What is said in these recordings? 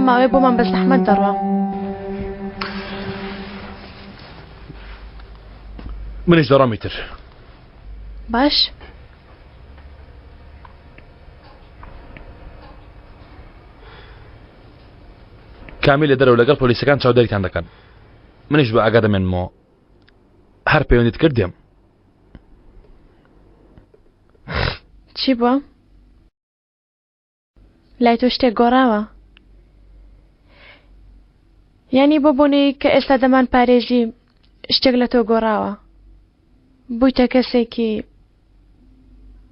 ماوەیە بۆمان بە زەحمەت دەڕوا. منیش دەڕۆم ئیتر. باش. کامیل لە دەرەوە لەگەڵ پۆلیسەکان چاودێریتان دەکەن. منیش بە ئاگا دەمێنمەوە. هەر پەیوەندیت کرد دێم. چی بووە؟ لای تۆ شتێک گۆڕاوە؟ یانی بۆ بۆنەی کە ئێستا دەمان پارێزی شتێک لە تۆ گۆڕاوە بوویتە کەسێکی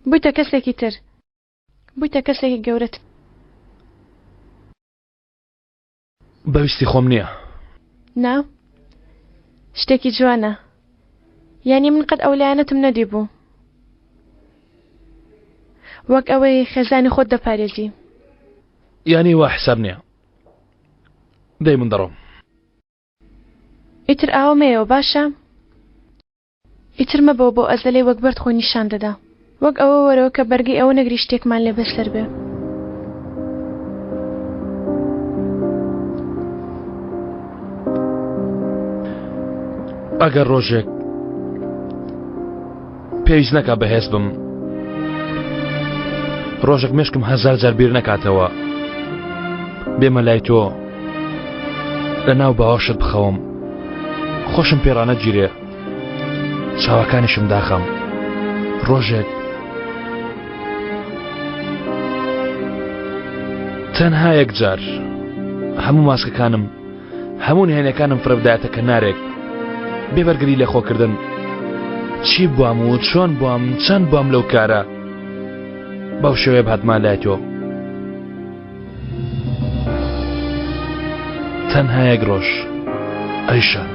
بوویتە کەسێکی تر بوویتە کەسێکی گەورەت. بە ویستی خۆم نییە. نا شتێکی جوانە یانی من قەت ئەو لایەنەتم نەدیبوو وەک ئەوەی خێزانی خۆت دەپارێزی. یانی وا حساب نییە دەی من دەڕۆم. ئیتر ئاوە مەیەوە باشە؟ ئیتر مەبەوە بۆ ئەزەلەی وەک بەرد خۆی نیشان دەدا. وەک ئەوە وەرەوە کە بەرگەی ئەوە نەگری شتێکمان لێ بەسەر بێ. ئەگەر ڕۆژێک پێویست نەکا بەهێز بم ڕۆژێک مێشکم هەزار جار بیر نەکاتەوە بێمە لای تۆ لە ناو باوەشت بخەوم خۆشم پێڕانە گیرێ چاوەکانیشم داخەم ڕۆژێک تەنها یەک جار هەموو ماسکەکانم هەموو نهێنەکانم فرەبدایەتە کەنارێک بێ بەرگری لە خۆکردن چی بوام و چۆن بوام چەند بوام لەو کارە بەو شێوەیە بهاتما لای تۆ تەنها یەک ڕۆژ ئەیشان.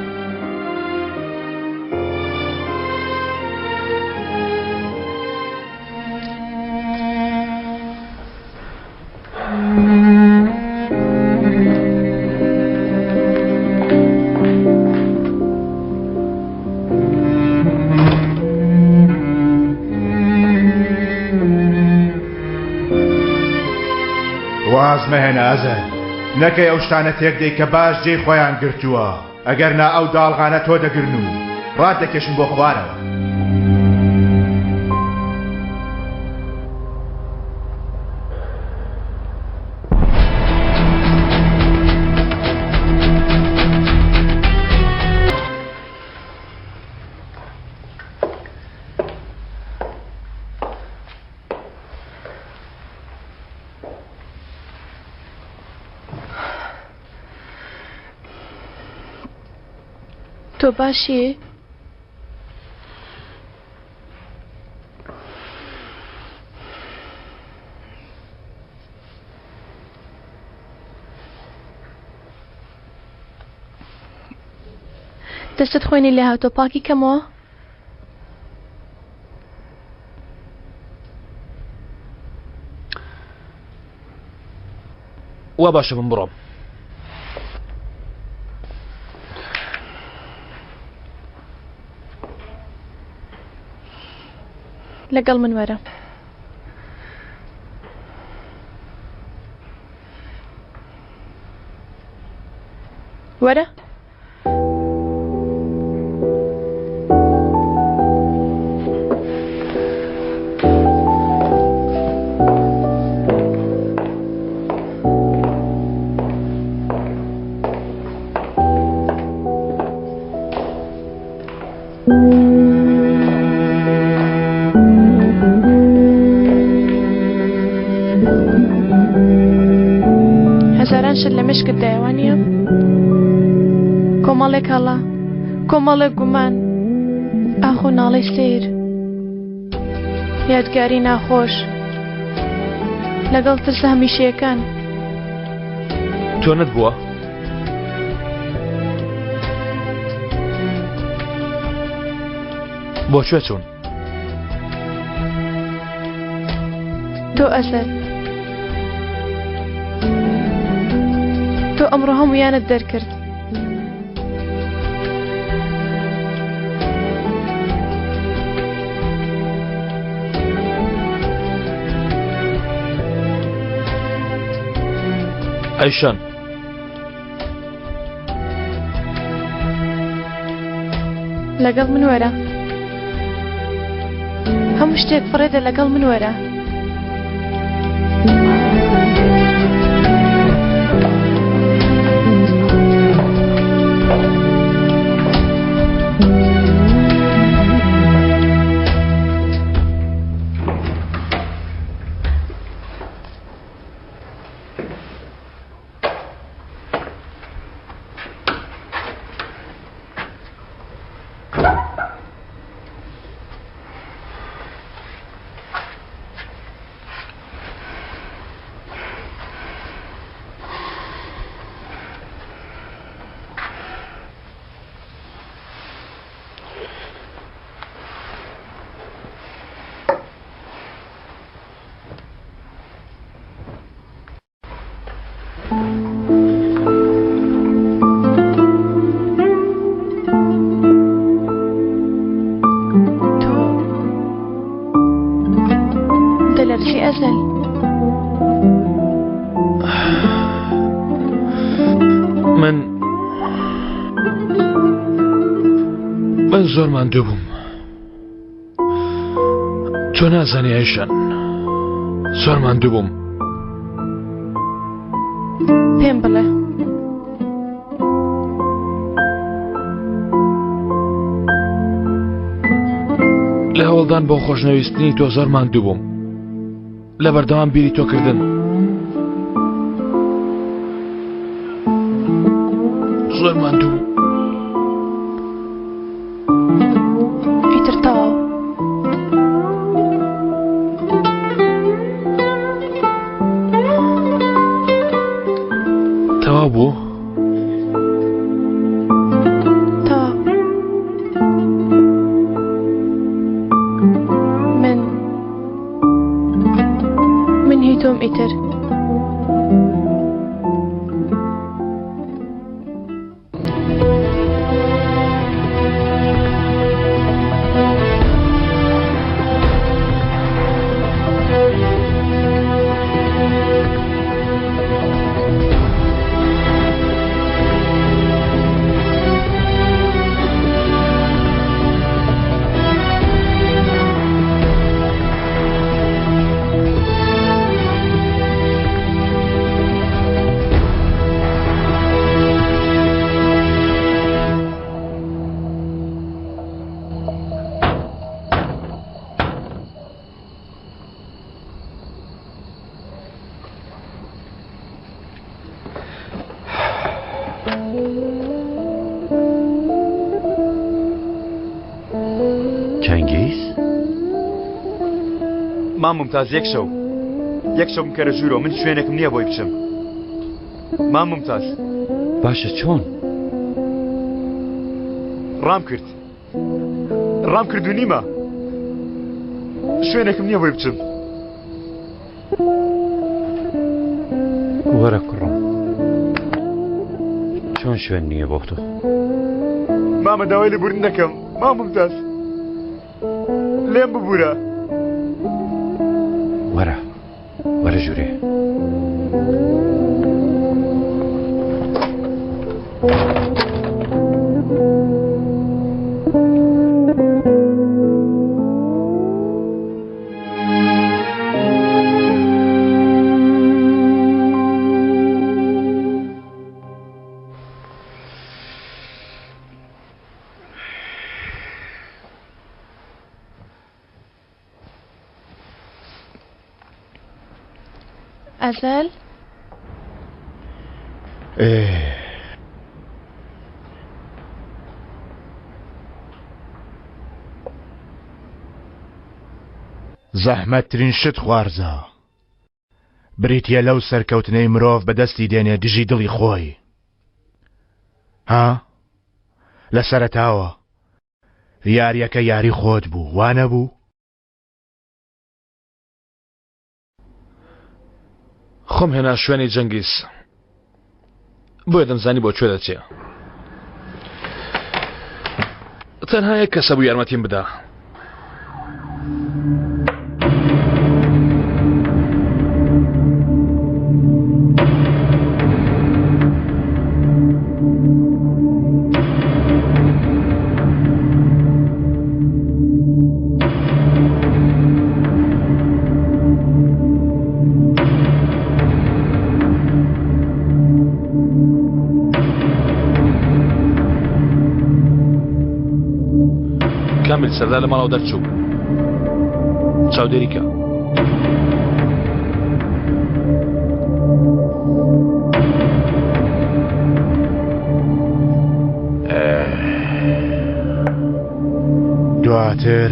واز مەهێنە ئەزەل نەکەی ئەو شتانە تێکدەی کە باش جێی خۆیان گرتووە ئەگەر نا ئەو داڵغانە تۆ دەگرن و ڕات دەکێشن بۆ خوارەوە. تۆ باشی؟ دەستت خوێنی لێ هاتۆ پاکی کەمەوە؟ وا باشە من بڕۆم. لەگەڵ من وەرە. وەرە. هەزاران شت لە مشکت دایە وانییە؟ کۆمەڵێک هەڵە، کۆمەڵێک گومان، ئاخ و ناڵەی سەیر، یادگاری ناخۆش، لەگەڵ ترسە هەمیشەیەکان. تۆ نەت بووە؟ بۆ کوێ چوون؟ تۆ ئەسەد تۆ ئەمڕۆ هەمویانت دەرکرد ئەیشان. لەگەڵ من وەرە. هەموو شتێک فڕێدە لەگەڵ من وەرە. تۆ دەلەرزی ئەزەل. من من زۆر ماندوو بووم تۆ نازانی ئایشان زۆر ماندوو بووم پێم بڵێ لە هەوڵدان بۆ خۆشنەویستنی تۆ زۆر ماندوو بووم لە بەردەوام بیری تۆ کردن زۆر ماندوو بووم. ئیتر تەواو. تەواو بوو؟ تەواو. من من هی تۆم ئیتر. چەنگیز؟ مام ممتاز یەک شەو یەک شەو بکەرە ژوورەوە من شوێنێکم نییە بۆی بچم مام ممتاز باشە چۆن؟ ڕام کرد ڕام کرد و نیمە شوێنێکم نییە بۆی بچم وەرە کوڕم چۆن شوێن نییە بۆ تۆ مامە داوای لێبوردن دەکەم مام ممتاز لێم ببوورە وەرە وەرە ژوورێ. ئەزەل؟ زەحمەتترین شت خوارزا بریتیە لەو سەرکەوتنەی مرۆڤ بەدەستی دێنێ دژی دڵی خۆی ها لە سەرەتاوە یاریەکە یاری خۆت بوو وا نەبوو؟ خۆم هێنا شوێنی جەنگیز بۆیە دەمزانی بۆ کوێ دەچێ تەنها یەک کەسە بوو یارمەتیم بدا کامیل سەردار لە ماڵەوە دەرچوو. چاودێری کە. دواتر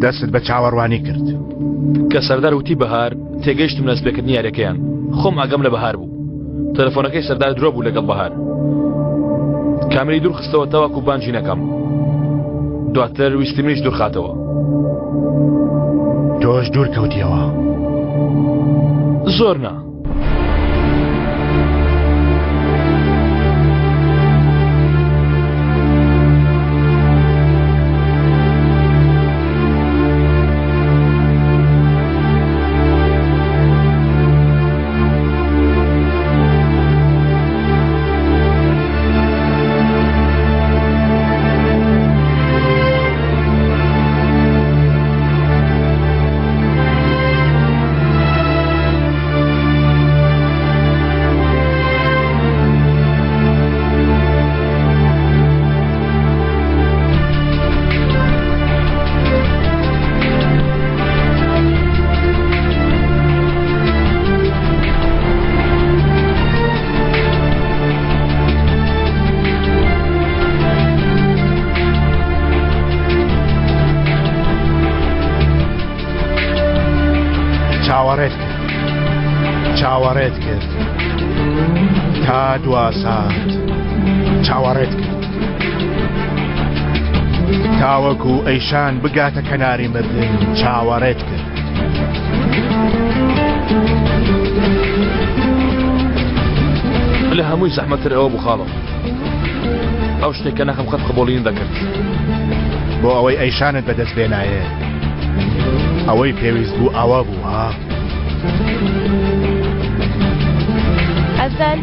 دەستت بە چاوەڕوانی کرد. کە سەردار وتی بەهار تێگەیشتم لە دەستپێکردنی یاریەکەیان خۆم ئاگەم لە بەهار بوو تەلەفۆنەکەی سەردار درۆ بوو لەگەڵ بەهار کامری دوور خستەوە تاوەکو بانگی نەکەم دواتر ویستی منیش دوورخاتەوە تۆش دوور کەوتیەوە زۆر نا چاوەڕێت کرد چاوەڕێت کرد تا دوا سات چاوەڕێت کرد تاوەکو ئەیشان بگاتە کەناری مردن چاوەڕێت کرد لە هەمووی زەحمەتتر ئەوە بوو خاڵم ئەو شتێک کە نەخم قەت قبوڵی دەکرد بۆ ئەوەی ئەیشانت بەدەست بێنایێ ئەوەی پێویست بوو ئاوا بوو ها ئەزەل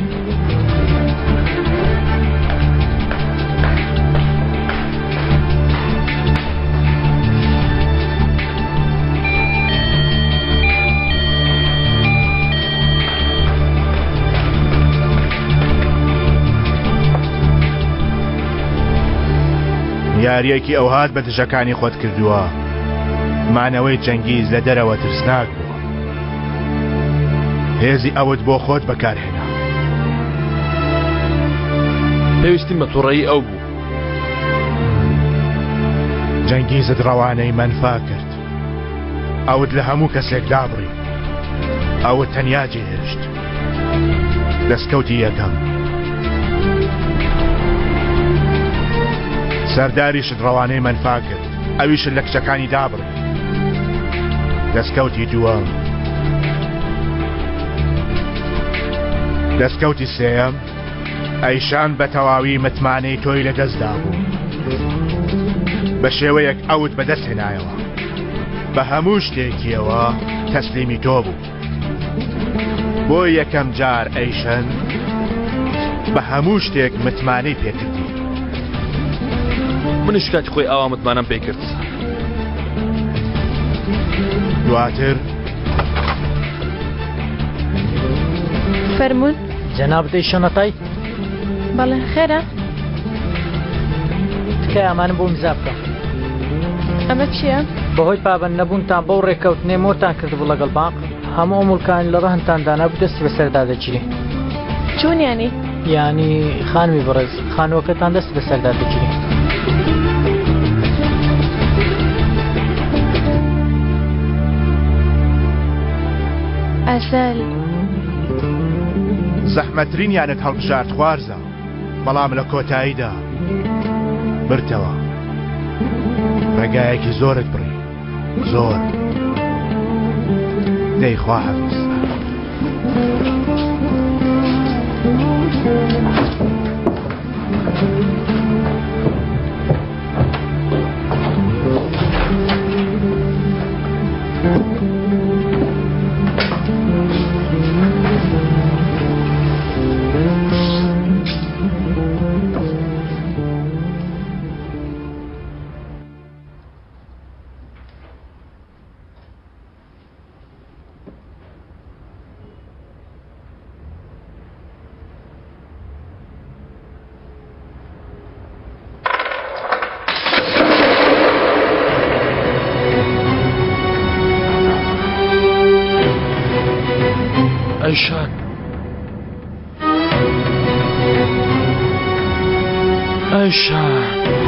یاریەکی ئەوهات بە دژەکانی خۆت کردووە مانەوەی جەنگیز لە دەرەوە ترسناک بووە هێزی ئەوت بۆ خۆت بەکارهێنا پێویستیم بە توڕەیی ئەو بوو جەنگیزت ڕەوانەی مەنفا کرد ئەوت لە هەموو کەسێک دابڕی ئەوت تەنیا جێهێشت دەستکەوتی یەکەم سەرداریشت ڕەوانەی مەنفا کرد ئەویشت لە کچەکانی دابڕی دەستکەوتی دووەم دەستکەوتی سێیەم ئەیشان بە تەواوی متمانەی تۆی لەدەست دابوو. بە شێوەیەک ئەوت بەدەست هێنایەوە. بە هەموو شتێکیەوە تەسلیمی تۆ بوو. بۆ یەکەم جار ئەیشن بە هەموو شتێک متمانەی پێکردی. منیش کاتی خۆی ئاوا متمانەم پێی کرد. دواتر فەرموون. جەنابت ئەی شەنەتای؟ بەڵێ خێرە؟ تکایە ئەمانە بۆ ئیمزا بکە. ئەمە چییە؟ بەهۆی پابەند نەبوونتان بەو ڕێککەوتنەی مۆرتان کردبوو لەگەڵ بانق، هەموو ئەو موڵکانەی لە ڕەهنتان دانابوو دەستی بەسەردا دەگیرێ. چۆن یانی؟ یانی خانمی بەڕێز، خانووەکەتان دەستی بەسەردا دەگیرێ. ئەزەل. زەحمەترینیانت هەڵبژارد خوارزا بەڵام لە کۆتاییدا برتەوە ڕێگایەکی زۆرت بڕی زۆر دەی خواحافیز. ئەیشان ئەیشان.